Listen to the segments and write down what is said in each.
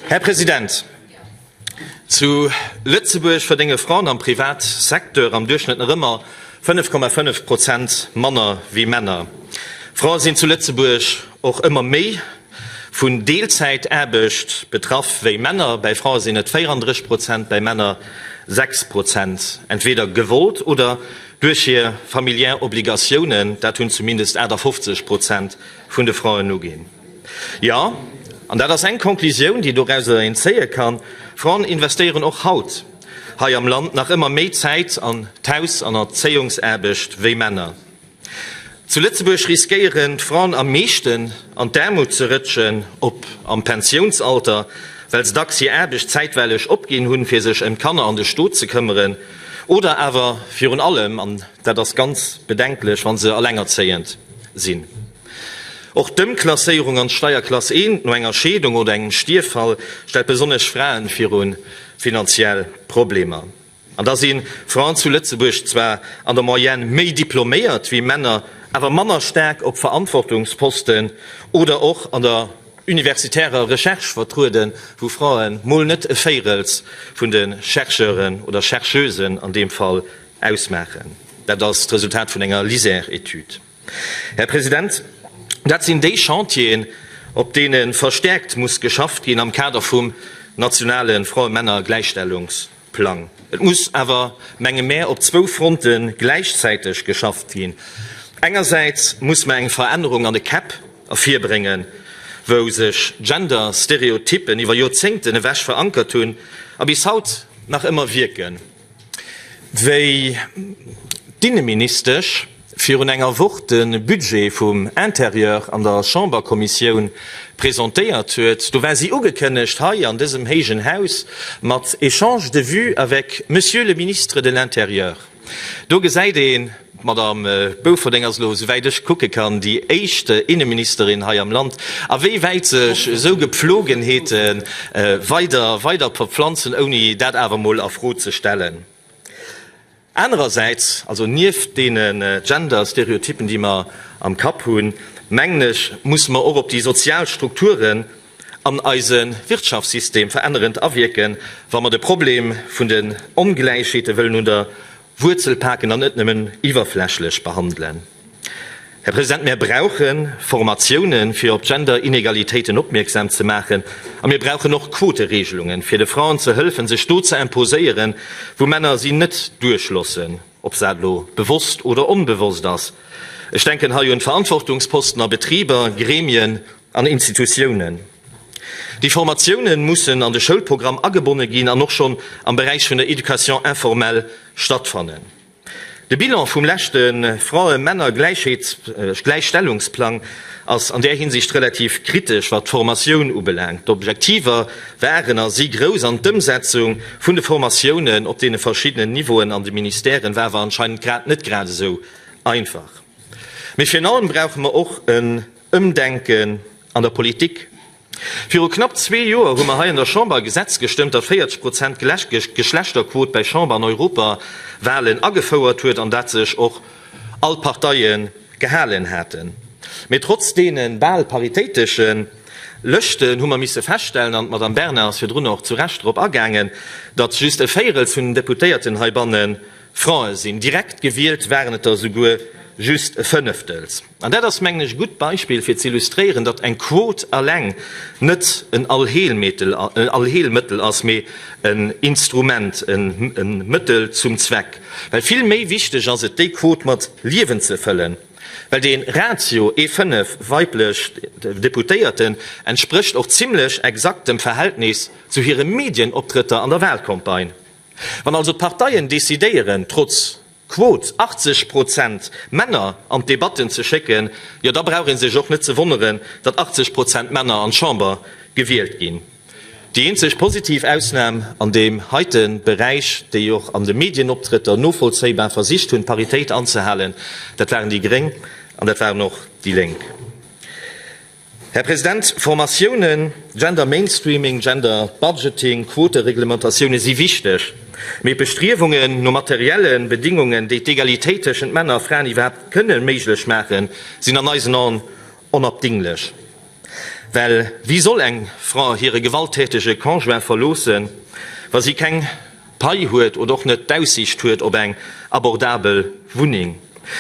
Här President, zu Lëtzebuerg verdénge Fraen am Privatsecteur am Duerchschnëtt nach ëmmer 5,5 Prozent manner wéi Männer. Frae sinn zu Lëtzebuerg och ëmmer méi vun Deelzäitaarbecht betraff wéi Männer. Bäi Frae sinn et 34 Prozent, bäi Männer 6 Prozent, entweder gewollt oder duerch hir familiär Obligatiounen. Dat hunn zumindest 58 Prozent vun de Fraen uginn. Jo, an dat ass eng Konklusioun, déi dorauser een zéie kann, Fraen investéieren och haut hei am Land nach ëmmer méi Zäit an d'Haus an Erzéiungsaarbecht wéi Männer. Zu Lëtzebuerg riskéieren d'Fraen am meeschten an d'Aarmut ze rëtschen, op am Pensiounsalter, well se dacks hir Aarbecht zäitweileg opginn hunn, fir sech ëm d'Kanner an de Stot ze këmmeren, oder awer virun allem, an dat ass ganz bedenklech, wa se alengerzéiend sinn. Och d'Ëmklasséierung an d'Steierklass I no enger Scheedung oder engem Stierffall stellt besonnesch Fraen viru finanziell Problemer. An da si Fraen zu Lëtzebuerg zwar an der Moyenne méi diploméiert wéi Männer, awer manner staark op Verantwortungsposten oder och an der universitärer Recherche vertrueden, wou Frae mol net e Véirels vun de Chercheuren oder Chercheusen an deem Fall ausmaachen. Dat ass d'Resultat vun enger LISER-Etüd. Här President, dat sinn déi Chantieren, op deene verstärkt muss geschafft ginn am Kader vum nationale Frae-Männer-Gläichstellungsplang. Et muss awer, menge mär, op zwou Fronte gläichzäiteg geschafft ginn. Engersäits muss mer eng Verännerung an de Käpp ervirbréngen, wou sech Gender-Stereotyppen iwwer Joerzéngten ewech verankert hunn a bis haut nach ëmmer wierken. Wéi d'Inneministesch virun enger Woch de Budget vum Intérieur an der Chamberkommissioun presentéiert huet, do war si ugekënnegt hei an dësem héijen Haus mat Échange de vues avec Monsieur le Ministre de l'Intérieur. Do gesäit een, d'Madame Bouferdeng ass elo, esouwäit ech kucke kann, déi éischt Inneministerin hei am Land, a wéi wäit sech esou Gepflogenheete weider weider verpflanzen, ouni dat awer emol a Fro ze stellen. Anerersäits, also nieft deene Gender-Stereotypen, déi mer am Kapp hunn, mengen ech, musse mer och op déi sozial Strukturen an eise Wirtschaftssystem verännerend awierken, wa mer de Problem vun den Ongläichheete wëllen un der Wuerzel paken an net nëmmen iwwerflächlech behandelen. Här President, mär brauche Formatiounen, fir op Gender-Inegalitéiten opmierksam ze maachen, a mir brauchen och Quoteregelungen, fir de Fraen ze hëllefen, sech do ze imposéieren, wou Männer si net duerchlossen, ob dat elo bewosst oder onbewosst ass. Ech denken hei un d'Verantwortungsposten a Betriber, Gremien an Institutiounen. Déi Formatiounen mussen an de Schoulprogramm agebonne ginn an och schonn am Beräich vun der Éducation informelle stattfannen. De Bilan vum leschte Frae-Männer-Gläichstellungsplang ass an där Hinsicht relativ kritesch, wat d'Formatioun ubelaangt. D'Objektiver waren a si grouss an d'Ëmsetzung vun de Formatiounen op deene verschiddenen Niveauen an de Ministèren war awer anscheinend grad net grad esou einfach. Mee virun allem brauche mer och en Ëmdenken an der Politik. Viru knapp zwee Joer hu mer hei an der Chamber e Gesetz gestëmmt, dat 40 Prozent Geschlechterquot bei Chamber an Europawahlen agefouert huet, an dat sech och all d'Parteie gehalen haten. Mee trotz deene bal paritéitesche Lëschten hu mer misse feststellen, an d'Madame Bernard ass virdrun och zu Recht drop agaangen, datt just e Véirels vun den Deputéierten heibanne Frae sinn. Direkt gewielt waren et der esouguer just e Fënneftels. An dat ass, mengen ech, e gutt Beispill fir ze illustréieren, datt eng Quot alleng net en Allheelmëttel ass, mee en Instrument, e Mëttel zum Zweck. Well vill méi wichteg ass et, déi Quot mat Liewen ze fëllen. Well dee Ratio ee 5 weiblech Deputéierten entsprécht och zimlech exakt dem Verhältnis zu hire Medienoptrëtter an der Wahlcampagne. Wann also d'Parteien decidéieren, trotz Quot 80 Prozent Männer an d'Debatten ze schécken, jo da brauch ee sech och net ze wonneren, datt 80 Prozent Männer an d'Chamber gewielt ginn. Déi eenzeg positiv Ausnam an deem heite Beräich, déi och an de Medienoptrëtter novollzéibar versicht hunn, d'Paritéit anzehalen, dat waren déi Gréng an dat waren och déi Lénk. Här President, Formatiounen, Gender Mainstreaming, Gender Budgeting, Quotereglementatioune si wichteg, mee d'Bestriewungen no materielle Bedingungen, déi d'Egalitéit tëschent Männer a Fraen iwwerhaapt kënne méiglech maachen, sinn an eisen Aen onabdinglech. Well wéi soll eng Fra hire gewalttätege Conjoint verloossen, wa si keng Pai huet oder och net d'Aussiicht huet op eng abordabel Wunneng?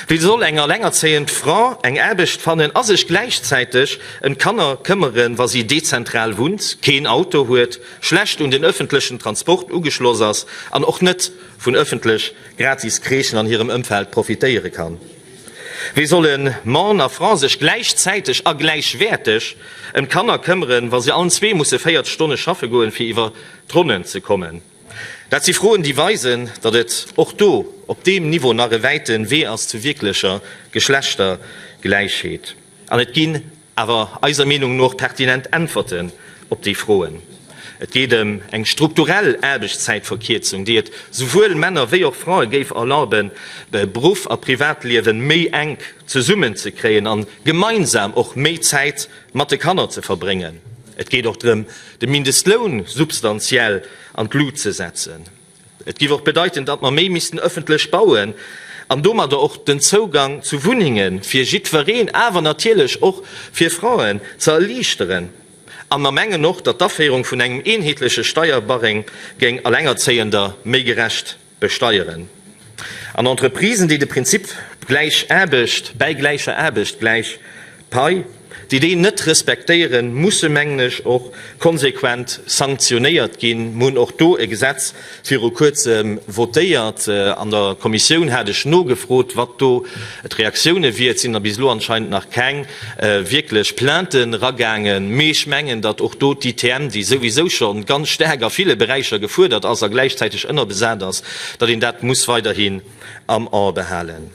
Wéi soll eng allengerzéiend Fra eng Aarbecht fannen a sech gläichzäiteg ëm d'Kanner këmmeren, wa si dezentral wunnt, keen Auto huet, schlecht un den ëffentlechen Transport ugeschloss ass an och net vun ëffentlech gratis Crèchen an hirem Ëmfeld profitéiere kann? Wéi solle Mann a Fra sech gläichzäiteg a gläichwäerteg ëm d'Kanner këmmeren, wa si allen zwee musse 40 Stonne schaffe goen, fir iwwer d'Ronnen ze kommen? Dat si Froen, déi weisen, datt et och do op deem Niveau nach e wäite Wee ass zu wierklecher Geschlechtergläichheet. An et ginn awer eiser Meenung no och pertinent Äntwerten op déi Froen. Et geet ëm eng strukturell Aarbechtszäitverkierzung, déi et souwuel Männer wéi och Frae géif erlauben, Beruff a Privatliewe méi enk zesummenzekréien an gemeinsam och méi Zäit mat de Kanner ze verbréngen. Et geet och drëm, de Mindestloun substantiell an d'Lut ze setzen. Et géif och bedeiten, datt mer méi missten ëffentlech bauen an domadder och den Zougang zu Wunnenge fir jiddwereen, awer natierlech och fir Fraen, ze erliichteren. A mer mengen och, datt d'Aféierung vun engem eenheetleche Steierbarème géing Allengerzéiender méi gerecht besteieren. An Entreprisen, déi de Prinzip gläich Aarbecht bäi gläicher Aarbecht gläich Pai, déi deen net respektéieren, musse mengen ech och konsequent sanktionéiert ginn. Mir hunn och do e Gesetz viru kuerzem votéiert. An der Kommissioun hat ech nogefrot, wat do d'Reaktioune wier. Et sinn der bis elo anscheinend nach keng wierklech Plainten eragaangen. Mee ech mengen, datt och do d'ITM, déi souwisou scho ganz staark a ville Beräicher gefuerdert ass a gläichzäiteg ënnerbesat ass, datt een dat muss weiderhin am A behalen.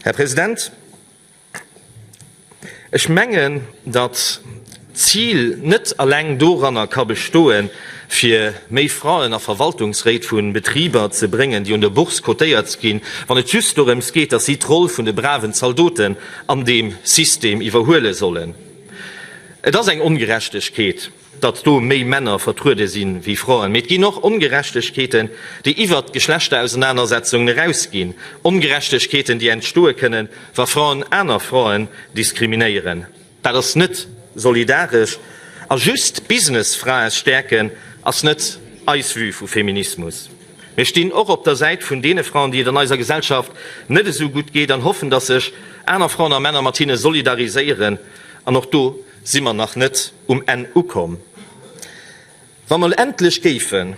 Här President, Ech mengen, datt d'Zil net alleng doranner ka bestoen, fir méi Fraen a Verwaltungsréit vu Betriber ze bréngen, déi un der Bourse cotéiert ginn, wann et just dorëms geet, datt si d'Roll vun de braven Zaldoten an deem System iwwerhuele sollen. Et ass eng Ongerechtegkeet, datt do méi Männer vertruede si wéi Fraen. Mee et ginn och Ongerechtegkeeten, déi iwwert d'Geschlechterausenanersetzungen erausginn, Ongerechtegkeeten, déi entstoe kënnen, wa Fraen aner Fraen diskriminéieren. Dat ass net solidaresch. A just Businessfrae stäerken ass net eis Vue vu Feminismus. Mir stinn och op der Säit vun deene Fraen, déi et an eiser Gesellschaft net esou gutt geet an hoffen, datt sech aner Fraen a Männer mat hinne solidariséieren. An och do si mer nach net um Enn ukomm. Wa mer endlech géife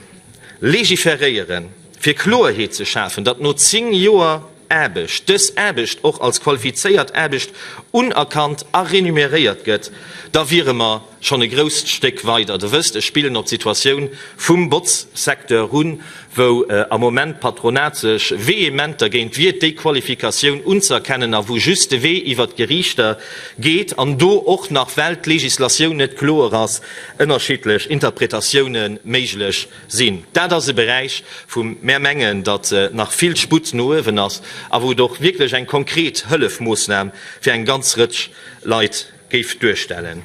legiferéieren, fir Kloerheet ze schafen, datt no 10 Joer Aarbecht dës Aarbecht och als qualifizéiert Aarbecht unerkannt a renumeréiert gëtt, da wiere mer schonn e grousst Stéck weider. Der wësst, ech spillen op d'Situatioun vum Botzsecteur un, wou am Moment d'Patronat sech vehement dergéint wiert, déi Qualifikatioun unzëerkennen a wou just de Wee iwwert d'Geriichter geet an do och nach, well d'Législatioun net kloer ass, ënnerschiddlech Interpretatioune méiglech sinn. Dat ass e Beräich, wou mär mengen, datt nach vill Sputt no uewen ass a wou et och wierklech eng konkret Hëllefmoossnam fir eng ganz Rëtsch Leit géif duerstellen.